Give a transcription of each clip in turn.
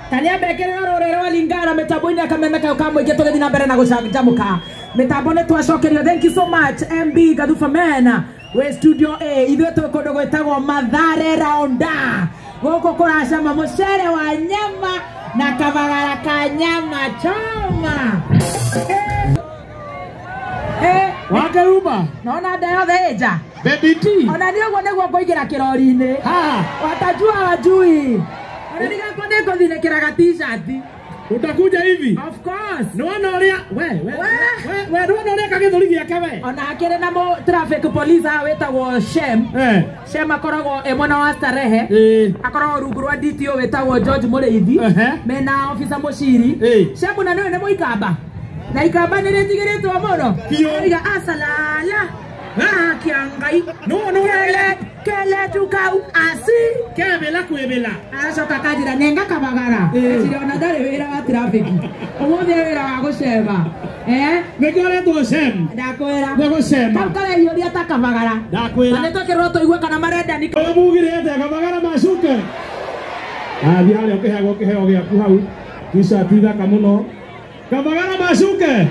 Kanyambe kerera rorero wa Lingala mitambo-inĩ akameme kayo ka mũingĩ tũgĩthiĩ na mbere na gũcanjamũka. Mitambo nĩ twacokerio. Thank you so much MB Gathuba Mena we studio A. Ithuĩ twĩ kũndũ gwĩtagwo Mathare Raunda. Gũkũ kũracama mũcere wa nyama na kabagara ka nyama choma. Wakeruma naona nda yothe ĩnja. Baby T. Ona nĩ ũguo nĩguo ngũingĩra kĩrori-inĩ. Ha. Watajua wajui. Ona ndigakwo nĩngũthinĩkĩraga t-shirt. Utakuja hivi? Of course. Nĩwona ũrĩa we we we nĩwona ũrĩa kagĩthũri gĩake we. Ona hakĩrĩ na mũ traffic police haha wĩtagwo Shem. Shem akoragwo e mwena wa Starehe. Akoragwo rungu rwa DTO wĩtagwo George Mũrĩithi. Mena officer Mũciri. Shem na nĩwe nĩ mũikamba. Na ikamba nĩ rĩtigĩrĩtwo mũno. Oiga asalala. Kia Ngai. No no kele kele tukau asi kebela kwebela. Aracoka kanjĩra nenga kabagara. Ecire ona ndarĩ wĩra wa traffic. Ũmũthĩ wĩra wa gũcema. Nĩkĩo aretwo Shem. Ndakwĩra. Nĩ gũcema. Kau karehiũria ta kabagara. Ndakwĩra. Na nĩtwakĩrwo tũigue kana marenda nĩ. Ũrĩa mugire atĩa kabagara macuke. Athiĩ harĩa ũkĩheagwo kĩheo gĩaku hau. T-shirt thaka mũno. Kabagara macuke.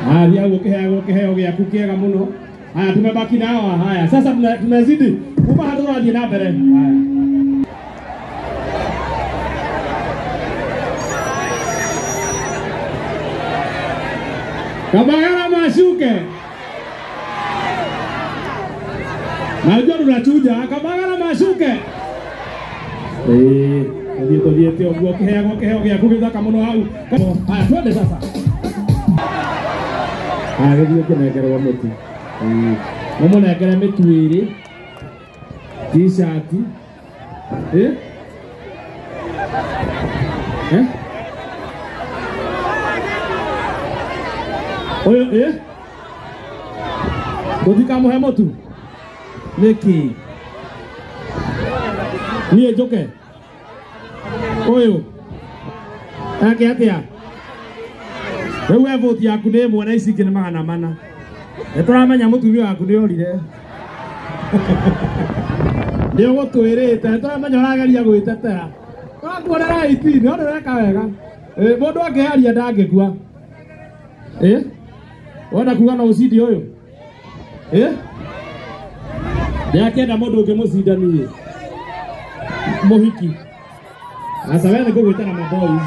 Athiĩ hau ũkĩheagwo kĩheo gĩaku kĩega mũno. Haya tumebaki na hawa. Haya sasa tunazidi kuma hatu turathiĩ na mbere. Haya. Kabagara mashuke. Najua tunachuja kabagara mashuke. Tuthiĩ ũguo kĩheagwo kĩheo gĩaku gĩthaka mũno hau. Haya twende sasa. Haya gĩthiĩ ũkĩnengerwo mũtu. Mũmũnengere mĩtu ĩrĩ, t-shirt, ũyũ tũtikamũhe mũtu nĩkĩ? Niĩ njũke ũyũ eke atĩa? Rĩu we voti yaku nĩ ĩmwe na ici ingĩ nĩ 400. Nĩ tũramenya mũtumia waku nĩ orire. Nĩ ũgũtwĩrĩte, nĩ tũramenya ũrageria gwĩtetera. Ũrakuona raiti, nĩ ũndũ ũreka wega. Mũndũ angĩaria ndangĩkua. Wenda kuga no ũcinde ũyũ? Ndĩrakĩenda mũndũ ũngĩ mũcinda niĩ. Mũhiki. Aca we nĩ ngũgwĩta na maboys.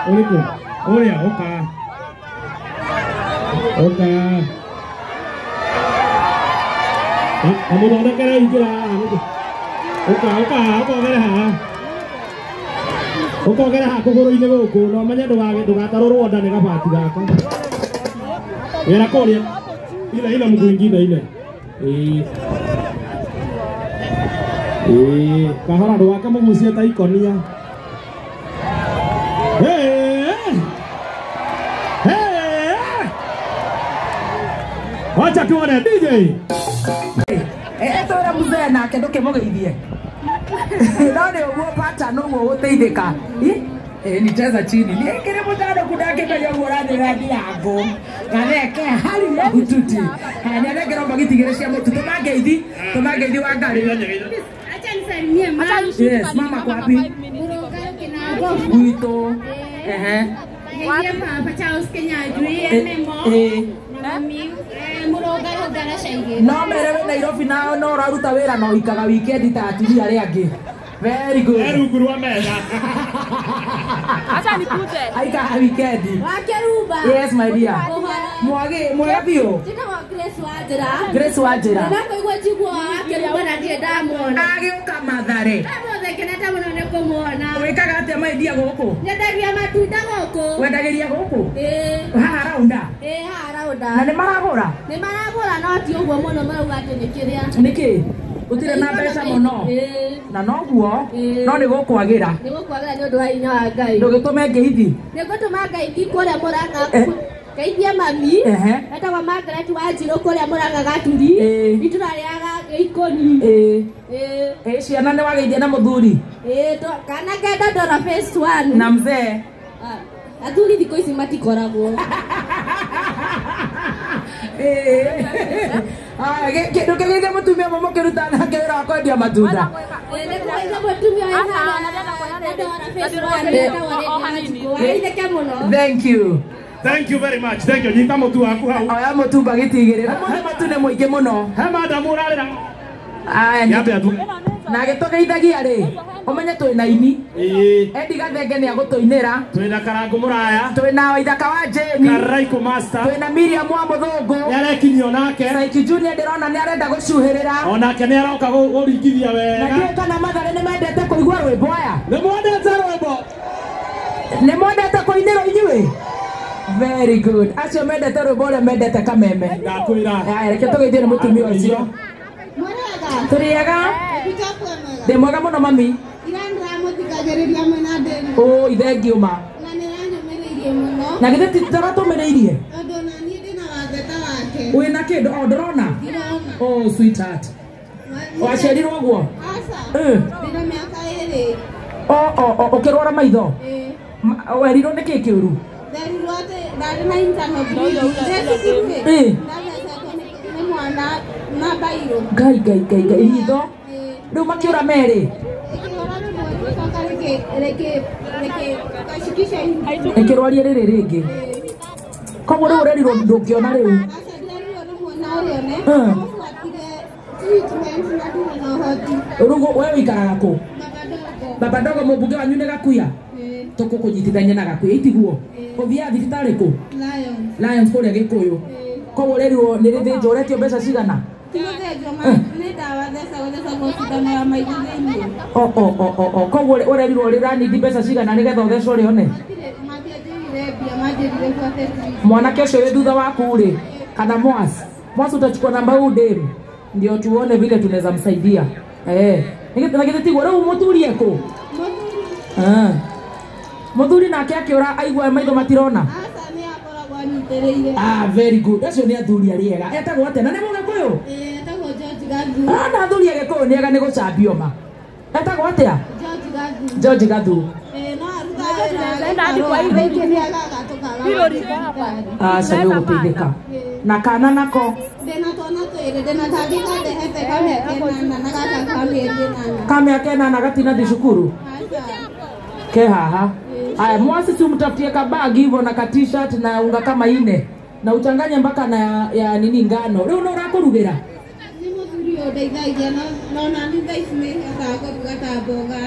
Ũrĩkũ? Ũrĩa ũka. Ũka. Amũthondekere ingĩra haha. Ũka ũka ũkogere haha. Ũkogere haha kũgũrũ-inĩ gũkũ na ũmenye ndũgatarũrwo nda nĩ gabati gaka. Wĩra kũrĩa ile ile mguu ingine ile. Kahora ndũgakĩmũgucie ta ikonia. Wacha tuone DJ. Twĩre mzee nake ndũkĩmũgeithie. No nĩ ũguo pata noguo gũteithĩka. Nicheza chini. Nĩkĩrĩ mũtandũku ndangĩmenya ũguo ũrathiĩ ndirango. Gatheke hali mahututi. Nĩanengerwo mbagiti igĩrĩ cia mũtu. Tũma ngeithi wa Ngai. Acha nisalimie mama. Yes, mama kwa wapi? Gwitũ. Ngeithie baba Charles Kenyanjui MMO. Mami Mũrũngarũ ngaraca igĩrĩ. No mere wĩ Nairobi na no ũraruta wĩra na ũikaga weekend ta atumia arĩa angĩ. Very good. Rungu rwa metha. Acha nikuje. Aikaga weekend. Wakeruba. Yes my dear. Mwage mwega biũ. Njĩtagwo Grace Wanjĩra. Grace Wanjĩra. Ndakũigua njiguo Wakeruba na ndirĩ ndamuona. Agĩũka Mathare. Ndamũthe ngenete mũno nĩ kũmuona. Wĩkaga atĩa my dear gũkũ? Nyendagia matunda gũkũ. Wendagĩria gũkũ? Ĩĩ. Haha raunda? Ĩĩ haha raunda. Na nĩ maragũra? Nĩ maragũra no ti ũguo mũno marauga atĩ nĩ kĩrĩa. Nĩkĩ? Gũtirĩ na mbeca mũno. Na noguo no nĩ gũkwagĩra. Nĩ gũkwagĩra nĩ ũndũ wa hinya wa Ngai. Ndũgĩtũme ngeithi? Nĩ ngũtũma ngeithi kũrĩa Mũrang'a. Ngeithie mami. Etagwo Margaret Wanjirũ kũrĩa Mũrang'a Gaturi. Itũra rĩa Gĩikũni. Ciana nĩ wageithia na mũthuri? Kana kenda ndora phase 1. Na mzee? Athuri thikũ ici matikoragwo. Ndũkĩgeithie mũtumia ũmwe mũkĩruta nake wĩra wa kwendia matunda. Thank you. Thank you very much. Thank you. Nyita mutu waku hau. Oya mutu mbagiti igĩrĩ. Ũmũthĩ matu nĩ mũingĩ mũno. He madam ũrarĩra. Aya. Yambe atu. Na gĩtũgeithagia rĩ. Ũmenye twĩna ini. Ĩĩ. Eddie Gathenge nĩ agũtũinĩra. Twĩna Karango Mũraya. Twĩna Waithaka wa Jane. Karaiko Master. Twĩna Miriam wa Mũthũngũ. Nĩ arekinyio nake. Saiki Junior ndĩrona nĩ arenda gũcuhĩrĩra. Onake nĩ aroka gũringithia wega. Na ndiũĩ kana Mathare nĩ mendete kũigua rwĩmbo aya. Nĩ mwendete rwĩmbo. Nĩ mwendete kũinĩrwo inyuĩ. Very good. Acio mendete rwĩmbo ũrĩa mendete kameme. Ndakwĩra. Aya, reke tũgeithie nĩ mũtumia ũcio. Tũrĩega. Ndĩ mwega mũno mami. Ũ ithengiũ ma. Na githĩ ti taratũmĩrĩirie? Wĩna kĩndũ o ndũrona? Oh sweetheart. Waciarirwo ũguo? Aca. O ũkĩrwara maitho? Werirwo nĩ kĩ kĩũru? Ngai ngai ngai ngai ritho rĩu makĩũra merĩ ĩkĩrwaria rĩrĩ rĩngĩ koguo rĩu ũrerirwo ndũngĩona rĩu. Rĩu we wĩikaraga kũ? Baba Ndogo mũmbunge wanyu nĩ Gakuya? Tũkũkũnyitithania na Gakuya itiguo? Ũthiaga thibitarĩ kũ? Lions kũrĩa Gĩkũyũ. Koguo ũrerirwo nĩ rĩthĩnjwo ũretio mbeca cigana? Koguo ũrerirwo rĩranindi mbeca cigana nĩgetha ũthecwo rĩone? Mwanake ũcio wĩ thutha waku rĩ kana Mwas. Mwas utachukua namba huu dem ndio tuone vile tunaweza msaidia. Na githĩ tiguo rĩu mũthuri ekũ? Mũthuri nake akĩũra aigua maitho matirona. Ah, very good. Acio nĩ athuri arĩa ega. Etagwo atĩa? Na nĩ Mũgĩkũyũ? Etagwo George Gathu. Ah, na athuri a Gĩkũyũ nĩ ega nĩ gũcambio ma. Etagwo atĩa? George Gathu. George Gathu. No arutaga Aca nĩ ũgũteithĩka. Na kana nako? Ndĩna twana twĩrĩ, ndĩna kangĩ kandehete ka mĩaka ĩnana na gaka ka mĩeri ĩnana. Ka mĩaka ĩnana gatinathiĩ cukuru? Ke haha. Aya, Mwasi si umtafutie kabagi hivyo na ka t-shirt na unga kama ine na uchanganye mpaka na ya nini ngano. Rĩu no ũrakũrugĩra? Nĩ mũthuri ũndeithagia no nani thaa ici nĩ hotaga kũruga ta mboga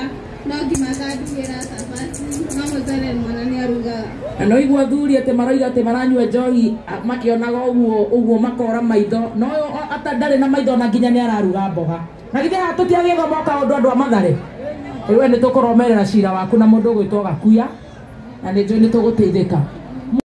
no ngima kandugĩra cabaci no mũcere mwana nĩ arugaga. Na no igua athuri atĩ maroiga atĩ maranyua njohi makĩonaga ũguo ũguo makora maitho no ata ndarĩ na maitho na nginya nĩ araruga mboga. Na githĩ haha tũtiagĩthoma kaũndũ andũ a Mathare? Rĩu we nĩ tũkũromerera cira waku na mũndũ ũgwĩtwo Gakuya na nĩ njũĩ nĩ tũgũteithĩka.